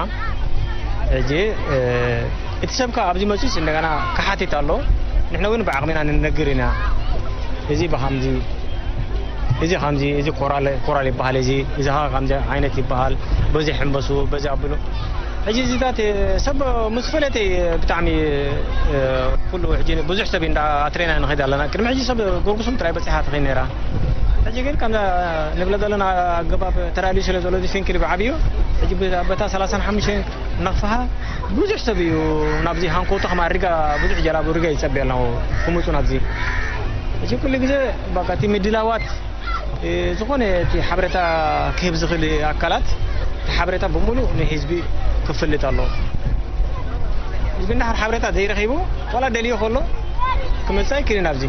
ሕጂ፣ እ፣ እቲ ሰብ ከኣ ኣብዚ መጺኡስ እንደገና ክሓትት ኣሎ። ንሕና እውን ብዓቕሚና ንነግር ኢና። እዚ ብኸምዚ፣ እዚ ከምዚ፣ እዚ ኮራል፣ ኮራል ይበሃል። እዚ፣ እዚ ኸኣ ከምዚ ዓይነት ይበሃል። በዚ ሕምበሱ፣ በዚ ኣብሉ። ሕጂ እዚታት፣ እ፣ ሰብ ምስ ፈለጠ፣ እ፣ ብጣዕሚ፣ እ፣ ኩሉ ሕጂ ብዙሕ ሰብ እንዳ ኣትሬና ንኸይድ ኣለና። ቅድሚ ሕጂ ሰብ ጉርጉሱም ጥራይ በጺሓ ትኸይድ ነይራ። ሕጂ ግን ከምዛ ንብሎ ዘለና ኣገባብ ተዳልዩ ስለ ዘሎ፣ እዚ ፍንክል ብዓብዩ፣ ሕጂ ብ-፣ በታ ሰላሳን ሓሙሽተን ነኽፍኻ ብዙሕ ሰብ እዩ ናብዚ ሃንኮቶ ከማን ሪጋ፣ ብዙሕ ጀላቡ ሪጋ ይጸበየልና ክመጹ ናብዚ። ሕጂ ኩሉ ግዜ በቃ እቲ ምድላዋት፣ እ፣ ዝኾነ እቲ ሓበሬታ ክህብ ዝኽእል ኣካላት፣ እቲ ሓበሬታ ብምሉእ ንህዝቢ ክፍልጥ ኣለዎ። ህዝቢ እንድሕር ሓበሬታ ዘይረኺቡ፣ ዋላ ደልዮ ከሎ ክመጽእ ኣይክእልን ኣብዚ።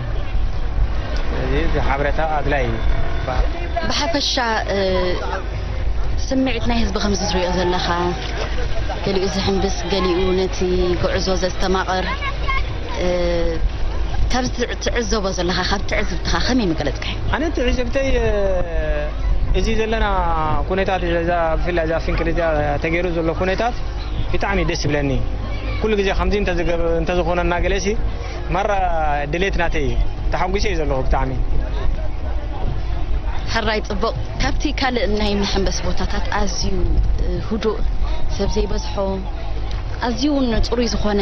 እዚ፣ እዚ ሓበሬታ ኣድላይ እዩ። ብሓፈሻ፣ እ፣ ስምዒት ናይ ህዝቢ ከምዚ ትሪኦ ዘለኻ፣ ገሊኡ ዝሕምብስ፣ ገሊኡ ነቲ ጉዕዞ ዘስተማቕር፣ እ፣ ካብ ትዕ-፣ ትዕዘቦ ዘለኻ፣ ካብ ትዕዝብትኻ ከመይ ምገለጽካዮ? ኣነ ትዕዝብተይ፣ እ፣ እዚ ዘለና ኩነታት፣ እዛ፣ ብፍላይ እዛ ፍንቅል እዚኣ ተገይሩ ዘሎ ኩነታት ብጣዕሚ ደስ ይብለኒ። ኩሉ ግዜ ከምዚ እንተዝገብ-፣ እንተዝኾነና ገለሲ፣ ማራ ድሌት ናተይ እዩ። ተሓጒሰ እዩ ዘለኹ ብጣዕሚ። ሕራይ ጽቡቕ። ካብቲ ካልእ ናይ መሐንበሲ ቦታታት ኣዝዩ፣ እ፣ ህዱእ፣ ሰብ ዘይበዝሖ፣ ኣዝዩ እውን ጽሩይ ዝኾነ፣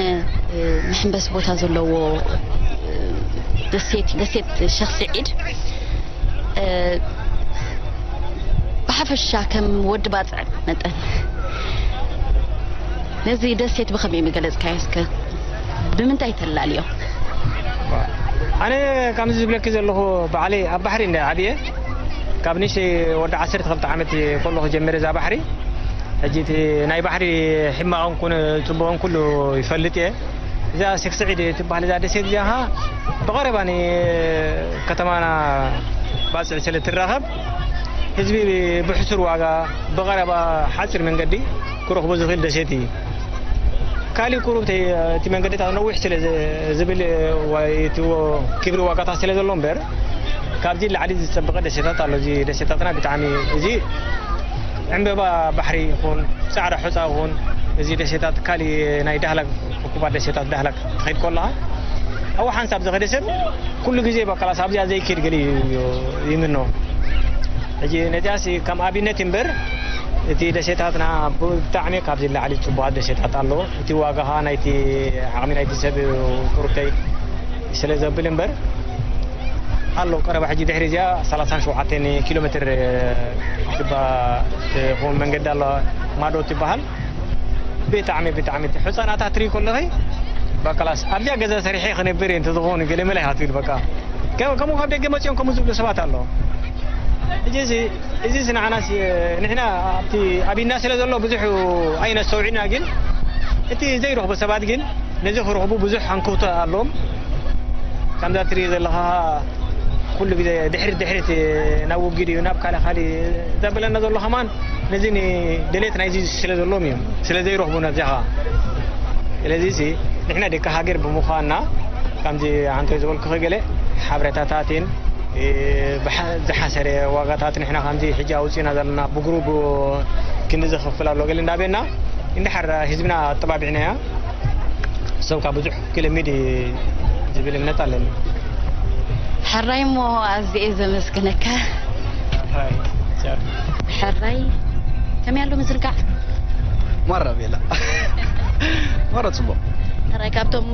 እ፣ መሐንበሲ ቦታ ዘለዎ፣ እ፣ ደሴት፣ ደሴት ሸኽ ስዒድ፣ እ፣ ብሓፈሻ ከም ወዲ ባጽዕ መጠን ነዚ ደሴት ብኸመይ ምገለጽካዮ እስከ? ብምንታይ ተላልዮ? ኣነ ከምዚ ዝብለኪ ዘለኹ ባዕለይ ኣብ ባሕሪ እንዳ ዓብየ ካብ ንእሽተይ ወዲ ዓሰርተ ክልተ ዓመት ከለኹ ጀሚረ እዛ ባሕሪ። ሕጂ እቲ ናይ ባሕሪ ሕማቕን ኩነ ጽቡቕን ኩሉ ይፈልጥ እየ። እዛ ሼክ ስዒድ ትበሃል እዛ ደሴት እዚኣ ኸኣ ብቐረባ ንከተማና ባጽዕ ስለ ትራኸብ ህዝቢ ብሕሱር ዋጋ ብቐረባ ሓጺር መንገዲ ክረኽቦ ዝኽእል ደሴት እዩ። ካሊእ ቁሩብ እቲ መንገድታት ነዊሕ ስለ ዝብል፣ ወይ እቲ ክብሪ ዋጋታት ስለ ዘሎ እምበር፣ ካብዚ ላዕሊ ዝጸበቐ ደሴታት ኣሎ። እዚ ደሴታትና ብጣዕሚ፣ እዚ ዕምበባ ባሕሪ ይኹን፣ ጻዕዳ ሑጻ ይኹን፣ እዚ ደሴታት፣ ካሊእ ናይ ዳህላክ፣ ኩባ ደሴታት ዳህላክ ትኸይድ ከለኻ፣ ኣብኡ ሓንሳብ ዝኸደ ሰብ ኩሉ ግዜ በቃ ኣብዚኣ ዘይከይድ ገለ እዩ ይምኖ። ሕጂ ነዚኣሲ ከም ኣብነት እምበር፣ እቲ ደሴታትና ብጣዕሚ ካብዚ ላዕሊ ጽቡቓት ደሴታት ኣለዎ። እቲ ዋጋ ኸኣ ናይቲ ዓቕሚ ናይቲ ሰብ ቁሩብተይ ስለ ዘብል እምበር ኣሎ። ቀረባ ሕጂ ድሕሪ እዚኣ ሰላሳን ሸውዓተን ኪሎ ሜትር ትባ-፣ ትኸውን መንገዲ ኣሎ፣ ማዶ ትበሃል። ብጣዕሚ፣ ብጣዕሚ እቲ ሕጻናታት ትርኢ ከለኺ፣ በቃ ላስ ኣብዚኣ ገዛ ሰሪሐ ክነብር እየ እንተዝኸውን ገለ መለ ኢኻ ትብል። በቃ ከም-፣ ከምኡ ካብ ደገ መጺኦም ከምኡ ዝብሉ ሰባት ኣለዉ። ሕጂ እዚ፣ እዚስ ንዓናስ፣ ንሕና ኣብቲ ኣብና ስለ ዘሎ ብዙሕ ኣይነስተውዕልና፣ ግን እቲ ዘይረኽቡ ሰባት ግን ነዚ ክረኽቡ ብዙሕ ኣንክውቶ ኣለዎም። ከምዛ ትርኢ ዘለኻ ኩሉ ግዜ ድሕሪት ድሕሪት ናብ ውግድ እዩ፣ ናብ ካልእ ካልእ ዘበለና ዘሎ ከማን ነዚ ንድሌት ናይዚ ስለ ዘለዎም እዩ፣ ስለ ዘይረኽቡ ነዚኻ። ስለዚ ሲ ንሕና ደቂ ሃገር ብምዃንና ከምዚ ኣንቶይ ዝበልኩኺ ገለ ሓበሬታታትን፣ እ፣ ብሓ-፣ ዝሓሰረ ዋጋታት ንሕና ከምዚ ሕጂ ኣውፂና ዘለና ብግሩብ ክንዲ ዝኽፍል ኣሎ ገለ እንዳበልና እንድሕር ህዝብና ኣጠባቢዕናያ ሰብ ካብ ብዙሕ ክልምድ እዩ ዝብል እምነት ኣለኒ። ሕራይ እሞ ኣዝየ እየ ዘመስግነካ። ሕራይ፣ ቻው። ሕራይ፣ ከመይ ኣሎ ምዝንጋዕ? ማራ ቤላ። ማራ ጽቡቕ። ሕራይ፣ ካብቶም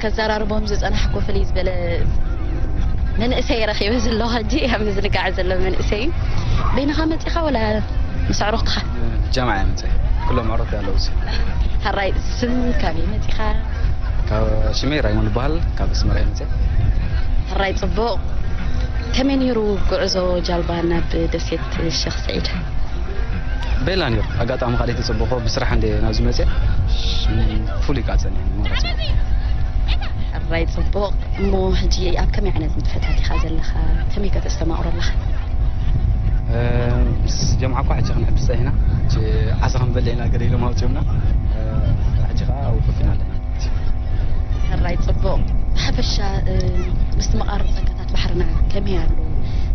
ከዘራርቦም ዝጸናሕኩ ፍልይ ዝበለ መንእሰይ ረኺበ ዘለኹ ሕጂ፣ ኣብ ምዝንጋዕ ዘሎ መንእሰይ እዩ። በይንኻ መጺኻ ወላ ምስ ኣዕሩኽትኻ? ጀማዓ እየ መጺአ። ኩሎም ኣዕሩኽተይ ኣለዉ። ሕራይ፣ ስም ካበይ መጺኻ? ካብ ሽመይ ራይሞንድ ይበሃል። ካብ ኣስመራ እየ መጺአ። ሕራይ፣ ጽቡቕ። ከመይ ነይሩ ጉዕዞ ጃልባ ናብ ደሴት ሸኽ ስዒድ? ቤላ ነይሩ። ኣጋጣሚ ካልእ ተጸበኾ ብስራሕ እንደ ናብዚ መጺአ። ፍሉይ ከኣ ጸኒሑ ማለት እዩ። ሕራይ፣ ጽቡቕ። እሞ ሕጂ ኣብ ከመይ ዓይነት ንጥፈታት ኢኻ ዘለኻ? ከመይ ከ ተስተማቕሮ ኣለኻ? እ፣ ምስ ጀምዓ እኳ ሕጂ ክንሕብስ ጸኒሕና። ሕጂ ዓሳ ክንበልዕ ኢና ገለ ኢሎም ኣውጺኦምና። እ፣ ሕጂ ከኣ ኣብኡ ኮፍ ኢና ኣለና። ሕራይ፣ ጽቡቕ። ብሓፈሻ፣ እ፣ ምስትምቓር ጸጋታት ባሕርና ከመይ ኣሎ?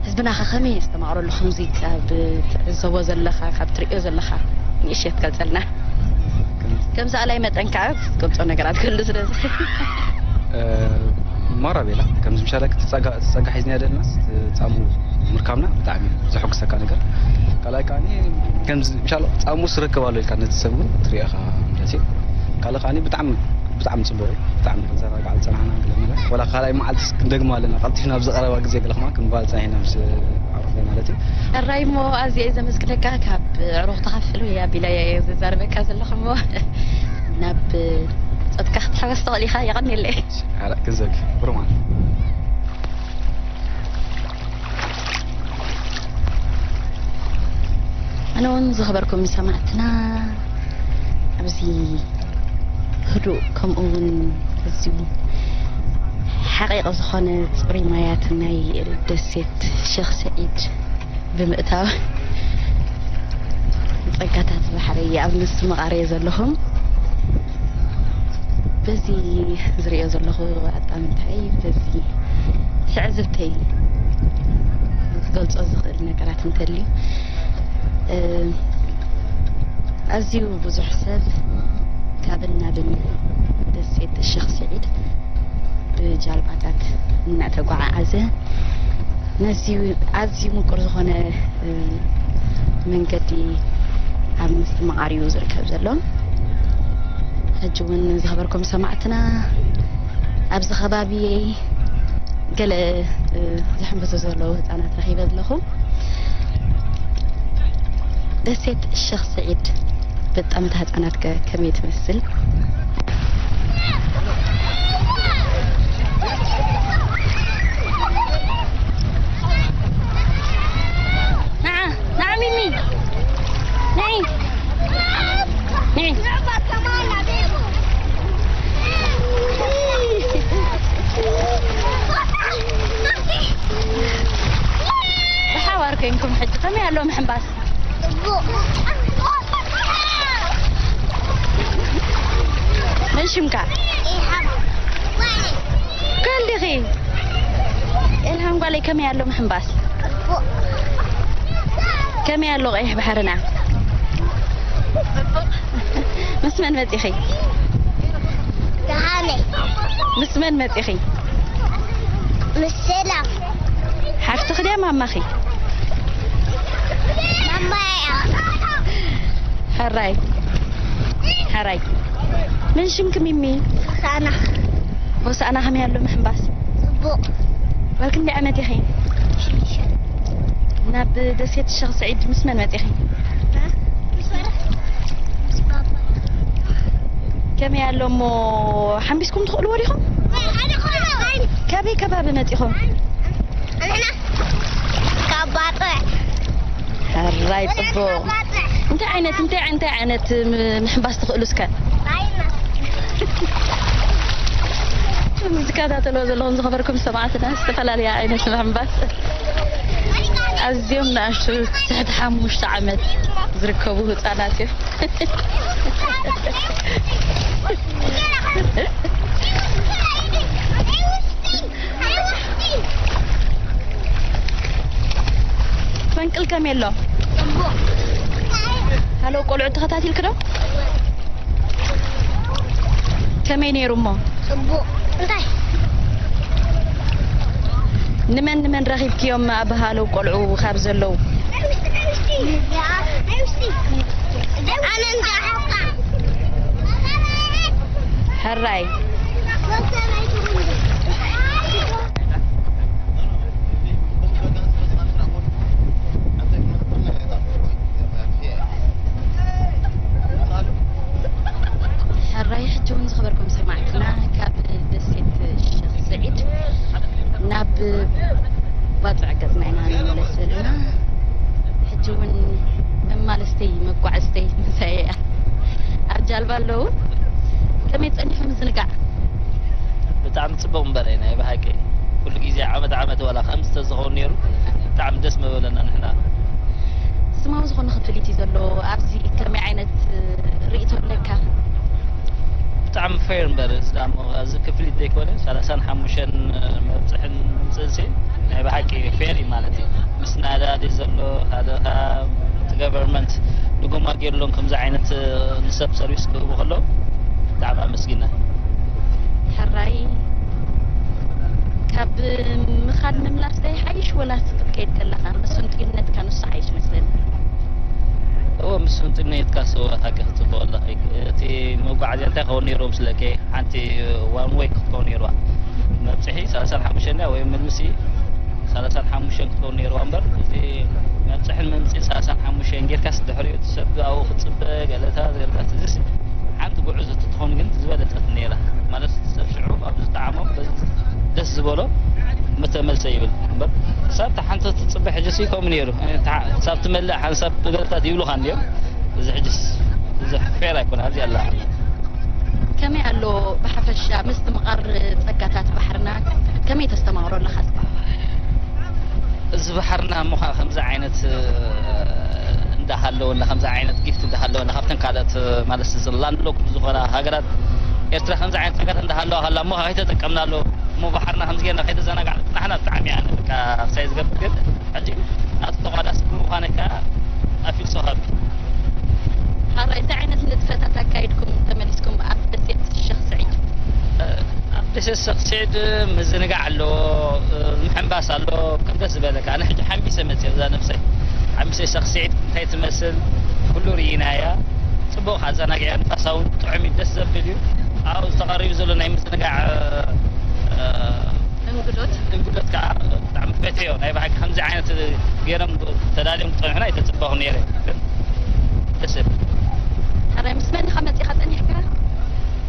ህዝብናኸ ከመይ የስተማቕሮ ኣሎ? ከምዚ ኣብ ትዕዘቦ ዘለኻ፣ ካብ ትርእዮ ዘለኻ ንእሽቶ ትገልጸልና? ከም ከምዚ ኣላይ መጠን ከኣ ዝገልጾ ነገራት ክህሉ ስለ ዝኽእል። እ፣ ማራ ቤላ፣ ከምዚ ምሻላ እቲ ጸጋ፣ እቲ ጸጋ ሒዝናዮ ዘለናስ፣ እቲ ጻሙ ምርካብና ብጣዕሚ ዘሐጉሰካ ነገር። ካልኣይ ከኣ ከምዚ ምሻላ ጻሙ ዝረክብ ኣሎ ኢልካ ነቲ ሰብ እውን ትርእዮ ኢኻ ማለት እዩ። ካልእ ከኣ ብጣዕሚ፣ ብጣዕሚ ጽቡቕ እዩ። ብጣዕሚ ክንዘናጋዕ ዝጸናሕና ገለ መለ። ወላ ካልኣይ መዓልቲ ክንደግሞ ኣለና። ቀልጢፍና ኣብዚ ቀረባ ግዜ ገለ ከማን ክንበሃል ጸኒሕና ምስ ኣዕሩኽተይ ማለት እዩ። ሕራይ እሞ ኣዝየ እየ ዘመስግነካ። ካብ ኣዕሩኽትኻ ፍልይ ኣቢለ እየ ዝዛረበካ ዘለኹ እሞ ናብ ጸጥካ ክትሕወስ ትኽእል ኢኻ። የቐንየለይ። ሓላ ክንዘግ ብሩማን። ኣነ እውን ዝኸበርኩም ሰማዕትና፣ ኣብዚ ህዱእ ከምኡ እውን ኣዝዩ ሓቒቕ ዝኾነ ጽሩይ ማያት ናይ ደሴት ሸኽ ስዒድ ብምእታው ጸጋታት ባሕሪ ኣብ ምስትምቓር እየ ዘለኹ። በዚ ዝርእዮ ዘለኹ ኣጣምታይ፣ በዚ ትዕዝብተይ ክገልጾ ዝኽእል ነገራት እንተልዩ፣ እ፣ ኣዝዩ ብዙሕ ሰብ ካብን ናብን ደሴት ሸኽ ስዒድ ብጃልባታት እናተጓዓዓዘ ነዚ ኣዝዩ ምቁር ዝኾነ፣ እ፣ መንገዲ ኣብ ምስትምቓር እዩ ዝርከብ ዘሎ። ሕጂ እውን ዝኸበርኩም ሰማዕትና፣ ኣብዚ ከባቢ ገለ፣ እ፣ ዝሕምብሱ ዘለዉ ህጻናት ረኺበ ኣለኹ። ደሴት ሸኽ ስዒድ በጣም እታ ህጻናት ከ ከመይ ትመስል? ንዓ፣ ንዓ ሚሚ። ንዒ። ንዒ። ብሓባር ኮይንኩም ሕጂ ከመይ ኣሎ ምሕንባስ? ሽምካ? ኢልሃም። ጓለይ። ጓል ዲኺ? ኢልሃም ጓለይ፣ ከመይ ኣሎ ምሕንባስ? ጽቡቕ። ከመይ ኣሎ ቀይሕ ባሕርና? ጽቡቕ። ምስ መን መጺኺ? ደሃነይ። ምስ መን መጺኺ? ምስ ሰላም። ሓፍትኺ ድያ ማማኺ? ማማይ እያ። ሕራይ። ሕራይ። መን ሽምኪ ሚሚ? ሆሳዕና። ሆሳዕና ከመይ ኣሎ ምሕንባስ? ጽቡቕ። ጓል ክንደይ ዓመት ኢኺ? ሽዱሽተ። ናብ ደሴት ሸኽ ስዒድ ምስ መን መጺኺ? እ? ምስ ባባ። ከመይ ኣሎ እሞ ሓምቢስኩም ትኽእልዎ ዲኹም? ሓደ ኾይኑ። ካበይ ከባቢ መጺኹም? ንሕና ካብ ባጽዕ። ሕራይ ጽቡቕ። እንታይ ዓይነት፣ እንታይ፣ እንታይ ዓይነት ም-፣ ምሕንባስ ትኽእሉ እስከ? ዝከታተልዎ ዘለኹም ዝኸበርኩም ሰማዕትና፣ ዝተፈላለየ ዓይነት ምሕንባስ። ኣዝዮም ንኣሽቱ ትሕቲ ሓሙሽተ ዓመት ዝርከቡ ህጻናት እዮም። ፈንቅል ከመይ ኣሎ? ጽቡቕ። ሃለው ቆልዑ ተኸታቲልክ ዶ? ከመይ ነይሩ እሞ? ጽቡቕ። እንታይ? ንመን ንመን ረኺብክዮም ኣብ ሃለው ቆልዑ ካብ ዘለዉ? ኣነ እንጃ። ሕራይ። ሕራይ፣ ሕጂ እውን ዝኸበርኩም ሰማዕትና፣ ካብ ደሴት ሸኽ ስዒድ ናብ ባጽዕ ገጽና ኢና ንመለስ ዘለና። ሕጂ እውን መማለስተይ፣ መጓዕዝተይ ምሳይ እያ። ኣብ ጃልባ ኣለዉ። ከመይ ጸኒሑ ምዝንጋዕ? ብጣዕሚ ጽቡቕ እምበር፣ ናይ ብሓቂ ኩሉ ግዜ ዓመት ዓመት ዋላ ከምዚ ተዝኸውን ነይሩ ብጣዕሚ ደስ ምበለና ንሕና። ስማዊ ዝኾነ ክፍሊት እዩ ዘሎ። ኣብዚ ከመይ ዓይነት ርእይቶ ኣለካ? ብጣዕሚ ፌር እምበር፣ እዚ ደኣ እሞ ኣብዚ ክፍሊት ዘይኮነ፣ ሰላሳን ሓሙሽተን መብጽሕን ምምጽእንሲ ናይ ብሓቂ ፌር እዩ ማለት እዩ። ምስ ነዳዲ ዘሎ፣ ሓደ ኸኣ እቲ ገቨርንመንት ድጎማ ገይሩሎም ከምዚ ዓይነት ንሰብ ሰርቪስ ክህቡ ከለዉ ብጣዕሚ ኣመስጊና። ሕራይ፣ ካብ ምኻድ ምምላስ ዶ ይሓይሽ ወላስ ክትከይድ ከለኻ ምስ ህንጡይነትካ ንሱ ሓይሽ መስለኒ? እወ፣ ምስ ህንጡይነትካ ሰው ሓቂ ክትጽብቕ ኣለኺ። እቲ መጓዓዝያ እንታይ ክኸውን ነይሩ ምስለኪ? ሓንቲ ዋን ዌይ ክትከውን ነይርዋ። መብጽሒ ሰላሳን ሓሙሽተን ድያ ወይ ምልምሲ ሰላሳን ሓሙሽተን ክትከውን ነይርዋ እምበር፣ እቲ መብጽሕን መምጽኢን ሰላሳን ሓሙሽተን ጌርካስ ድሕሪኡ እቲ ሰብ ኣብኡ ክጽበ ገለታት ገለታት፣ እዚስ ሓንቲ ጉዕዞ ተትኾን ግን ዝበለጸት ነይራ። ማለት ሰብ ሽዑ ኣብ ዝጠዓሞ በዚ ደስ ዝበሎ ምተመልሰ ይብል እምበር፣ ሳብ ሓንቲ ትጽበ ሕጅሲ ከምኡ ነይሩ። እታ ሳብ ትመልእ ሓንሳብ ገለታት ይብሉኻ እንድዮም። እዚ ሕጅስ ብዙሕ ፌር ኣይኮነ ኣብዚ ኣላ። ከመይ ኣሎ ብሓፈሻ ምስትምቓር ጸጋታት ባሕርና ከመይ ተስተማቕሮ ኣለኻ እስከ? እዚ ባሕርና እሞ ኸኣ ከምዚ ዓይነት፣ እ፣ እንዳሃለወና፣ ከምዚ ዓይነት ጊፍት እንዳሃለወና፣ ካብተን ካልኦት፣ እ፣ ማለት እዚ ላንድ ሎክድ ዝኾና ሃገራት ኤርትራ ከምዚ ዓይነት ጸጋታት እንዳሃለዋ ከላ እሞ ከይተጠቀምናሉ፣ እሞ ባሕርና ከምዚ ጌርና ከይተዘናጋዕና ጽናሕና ብጣዕሚ እያ በቃ ሳይ ዝገብር። ግን ሕጂ ናቱ ተቋዳሲ ብምዃነይ ከኣ I feel so happy። ሓራይ፣ እንታይ ዓይነት ንጥፈታት ኣካይድኩም ተመሊስኩም ኣብ ደሴት ሸኽ ስዒድ? ኣብ ደሴት ሸኽ ስዒድ ምዝንጋዕ ኣለዎ፣ ምሕንባስ ኣለዎ። ከም ደስ ዝበለካ። ኣነ ሕጂ ሓምቢሰ መፅእ እዛ ነብሰይ። ሓምቢሰ ሸኽ ስዒድ እንታይ ትመስል ኩሉ ርኢናያ። ፅቡቕ ኣዘናጊዓ፣ ንፋሳ እውን ጥዑም እዩ፣ ደስ ዘብል እዩ። ኣብኡ ተቐሪቡ ዘሎ ናይ ምዝንጋዕ፣ እ፣ እንግዶት። እንግዶት ከዓ ብጣዕሚ ፈትዮ። ናይ ብሓቂ ከምዚ ዓይነት ገይሮም ተዳልዮም ክፀንሑና ኣይተፀበኹ ነይረ። ግን ደስ ይብል። ሕራይ፣ ምስ መን ኢኻ መፂኻ ፀኒሕካ?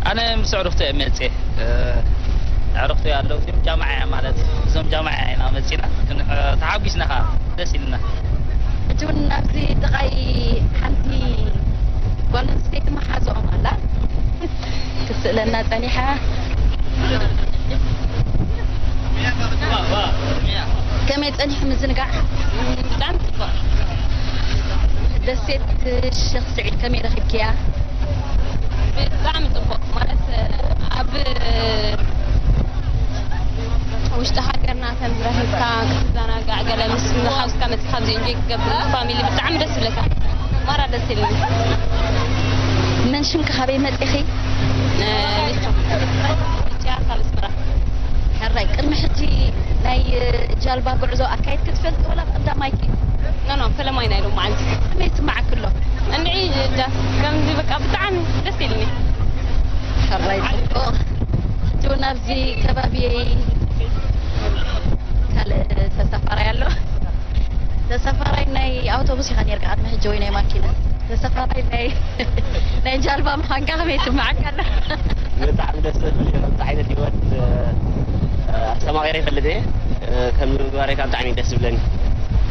ኣነ ምስ ኣዕሩኽተይ እየ መፅየ። እ፣ ኣዕሩኽተይ ኣለዉ፣ እዚኦም ጃምዓ እያ ማለት እዩ። እዞም ጃምዓ ኢና መፂና። ግን፣ እ፣ ተሓጒስና ከዓ ደስ ኢልና። ሕጂ እውን ኣብዚ ጥቓይ ሓንቲ ጓል ኣንስተይቲ መሓዝኦም ኣላ። ክትስእለና ጸኒሓ። ከመይ ጸኒሑ ምዝንጋዕ? ብጣዕሚ ጽቡቕ። ደሴት ሸኽ ስዒድ ከመይ ረኺብክያ? ብጣዕሚ ጽቡቕ። ማለት ኣብ ውሽጢ ሃገርና ከም ዝረኺብካ ክትዘናጋዕ፣ ገለ ምስ ሓውስካ መፂኻ ኣብዚ ኢንጆይ ክትገብር ፋሚሊ ብጣዕሚ ደስ ይብለካ። ማራ ደስ ኢልኒ። መን ሽምኪ? ካበይ መፂኺ? ሊቶ ሊቶ ካብ ኣስመራ። ሕራይ፣ ቅድሚ ሕጂ ናይ ጃልባ ጉዕዞ ኣካይድኪ ትፈልጢ ወላ ቀዳማይኪ? ኖ ኖ፣ ፈለማይ ናይ ሎም መዓልቲ። ከመይ ይስማዓኪ ኣሎ? እንድዒ ጃስ ከምዚ በቃ ብጣዕሚ ደስ ኢልኒ። ሕራይ፣ ጽቡቕ። ሕጂ እውን ኣብዚ ከባቢ ካልእ ተሳፋራይ ኣሎ። ተሳፋራይ ናይ ኣውቶቡስ ኢኻ ነርካ ቅድሚ ሕጂ ወይ ናይ ማኪና? ተሳፋራይ ናይ ናይ ጃልባ ምዃንካ ከመይ ይስምዓካ ኣሎ? ብጣዕሚ ደስ ዘብል እዩ። ከምዚ ዓይነት ህይወት፣ እ፣ ኣስተማቒረ ይፈልጥ እየ። እ፣ ከም ምግባረይ ከዓ ብጣዕሚ እዩ ደስ ዝብለኒ።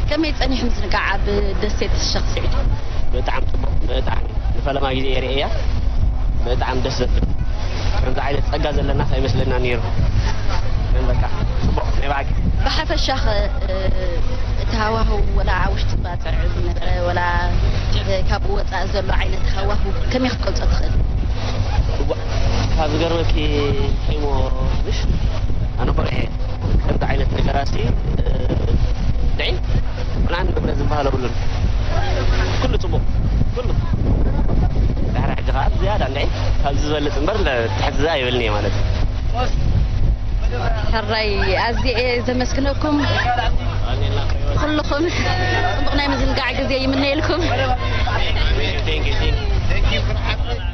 ከመይ ጸኒሑ ምዝንጋዕ ኣብ ደሴት ሸኽ ስዒድ? ብጣዕሚ ጽቡቕ፣ ብጣዕሚ ንፈለማ ግዜ እየ ርእየያ። ብጣዕሚ ደስ ዘብል። ከምዚ ዓይነት ጸጋ ዘለና ኣይመስለና ነይሩ። ግን በቃ ጽቡቕ ናይ ብሓቂ። ብሓፈሻ ኸ፣ እ፣ እቲ ሃዋህው ወላ ኣብ ውሽጢ ባጽዕ ዝነበረ ወላ፣ እ፣ ካብኡ ወጻኢ ዘሎ ዓይነት ሃዋህው ከመይ ክትገልጾ ትኽእል? እዋእ፣ ካብ ዝገርመኪ እንታይ እሞ፣ ምሽ፣ ኣነ ቆልዐ እየ። ከምዚ ዓይነት ነገራሲ፣ እ፣ ድዒ፣ ቁልዓን መግለጺ ዝበሃል የብሉን። ኩሉ ጽቡቕ፣ ኩሉ። ድሕሪ ሕጂ ኸዓ ዝያዳ እንድዒ፣ ካብዚ ዝበልጽ እምበር፣ ትሕት ዝኣ ይብልኒ እየ ማለት እዩ። ሕራይ፣ ኣዝየ እየ ዘመስግነኩም። ኩልኹም ጽቡቕ ናይ ምዝንጋዕ ግዜ ይምነየልኩም። Thank you, thank you.